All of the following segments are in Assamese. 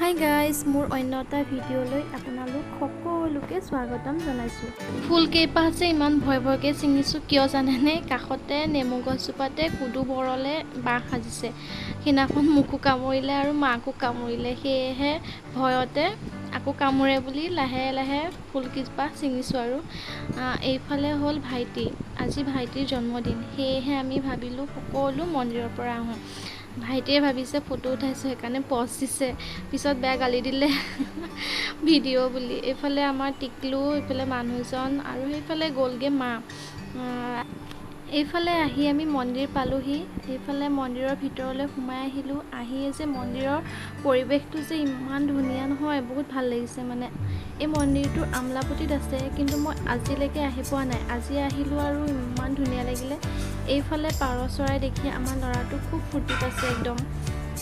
হাই গাইজ, মোৰ অন্য এটা ভিডিঅ'লৈ আপোনালোক সকলোকে স্বাগতম জনাইছোঁ। ফুল কেইপাহ যে ইমান ভয় ভয়কৈ ছিঙিছোঁ কিয় জানেনে? কাষতে নেমু গছজোপাতে কুদু বৰলে বাঁহ সাজিছে। সেইদিনাখন মোকো কামুৰিলে আৰু মাকো কামুৰিলে, সেয়েহে ভয়তে আকৌ কামোৰে বুলি লাহে লাহে ফুলকেইপাহ ছিঙিছোঁ। আৰু এইফালে হ'ল ভাইটি, আজি ভাইটিৰ জন্মদিন, সেয়েহে আমি ভাবিলোঁ সকলো মন্দিৰৰ পৰা আহোঁ। ভাইটিয়ে ভাবিছে ফটো উঠাইছোঁ, সেইকাৰণে পজ দিছে, পিছত বেয়া গালি দিলে ভিডিঅ' বুলি। এইফালে আমাৰ টিকলু, এইফালে মানুহজন আৰু সেইফালে গ'লগৈ মা। এইফালে আহি আমি মন্দিৰ পালোহি। এইফালে মন্দিৰৰ ভিতৰলৈ সোমাই আহিলোঁ। আহিয়ে যে মন্দিৰৰ পৰিৱেশটো যে ইমান ধুনীয়া নহয়, বহুত ভাল লাগিছে। মানে এই মন্দিৰটো আমলাপট্টিত আছে, কিন্তু মই আজিলৈকে আহি পোৱা নাই, আজি আহিলোঁ আৰু ইমান ধুনীয়া লাগিলে। এইফালে পাৰ চৰাই দেখি আমাৰ ল'ৰাটো খুব ফূৰ্তি পাইছে, একদম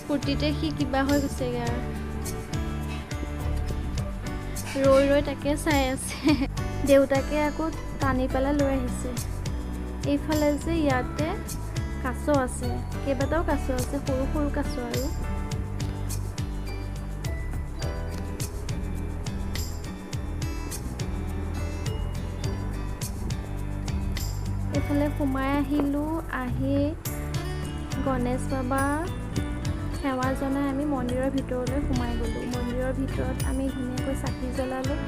ফূৰ্তিতে সি কিবা হৈ গৈছেগৈ আৰু ৰৈ ৰৈ তাকে চাই আছে। দেউতাকে আকৌ টানি পেলাই লৈ আহিছে। এইফালে যে ইয়াতে কাছ আছে, কেইবাটাও কাছ আছে, সৰু সৰু কাছ। আৰু এইফালে সোমাই আহিলোঁ, আহি গণেশ বাবা সেৱা জনাই আমি মন্দিৰৰ ভিতৰলৈ সোমাই গ'লোঁ। মন্দিৰৰ ভিতৰত আমি ধুনীয়াকৈ চাকি জ্বলালোঁ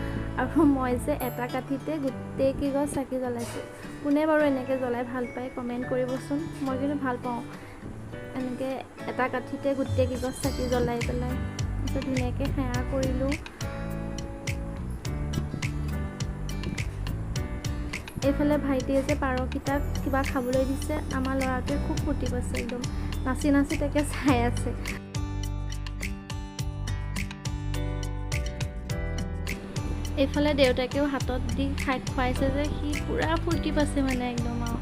আৰু মই যে এটা কাঠিতে গোটেই কেইগছ চাকি জ্বলাইছোঁ। কোনে বাৰু এনেকৈ জ্বলাই ভাল পায় কমেণ্ট কৰিবচোন। মই কিন্তু ভাল পাওঁ এনেকৈ এটা কাঠিতে গোটেই কেইগছ চাকি জ্বলাই পেলাই। তাৰপিছত ধুনীয়াকৈ সেৱা কৰিলোঁ। এইফালে ভাইটিয়ে যে পাৰকেইটাক কিবা খাবলৈ দিছে, আমাৰ ল'ৰাটোৱে খুব ফূৰ্তি পাইছে, একদম নাচি নাচি তাকে চাই আছে। এইফালে দেউতাকেও হাতত দি খাই খুৱাইছে যে সি পূৰা ফূৰ্তি পাইছে, মানে একদম আৰু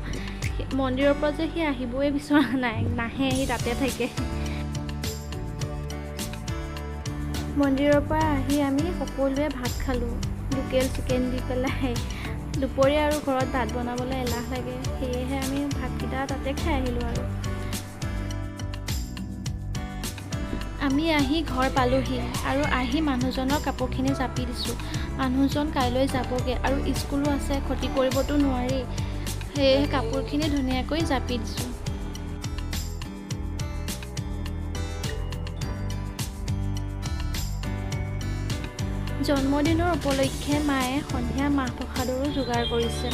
মন্দিৰৰ পৰা যে সি আহিবই বিচৰা নাই, নাহে, সি তাতে থাকে। মন্দিৰৰ পৰা আহি আমি সকলোৱে ভাত খালোঁ, লোকেল চিকেন দি পেলাই। দুপৰীয়া আৰু ঘৰত ভাত বনাবলৈ এলাহ লাগে, সেয়েহে আমি ভাতকেইটা তাতে খাই আহিলোঁ। আৰু আমি আহি ঘৰ পালোহি আৰু আহি মানুহজনৰ কাপোৰখিনি জাপি দিছোঁ। মানুহজন কাইলৈ যাবগৈ আৰু স্কুলো আছে, ক্ষতি কৰিবতো নোৱাৰি, সেয়েহে কাপোৰখিনি ধুনীয়াকৈ জাপি দিছোঁ। জন্মদিনৰ উপলক্ষে মায়ে সন্ধিয়া মাহ প্ৰসাদৰো যোগাৰ কৰিছে।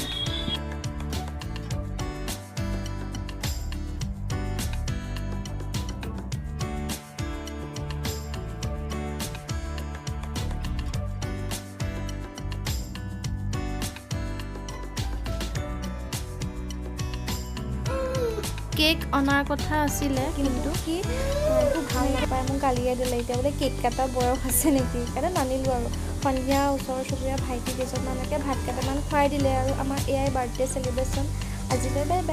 কেক অনাৰ কথা আছিলে, কিন্তু সি খুব ভাল নাপায়, মোক গালিয়ে দিলে, এতিয়া বোলে কেক কটা বয়স আছে নেকি, সেইকাৰণে নানিলোঁ। আৰু সন্ধিয়া ওচৰ চুবুৰীয়া ভাইটি কেইজনমানকে ভাত কেইটামান খুৱাই দিলে। আৰু আমাৰ এয়াই বাৰ্থডে চেলিব্ৰেশ্যন আজিলৈ, বাই বাই।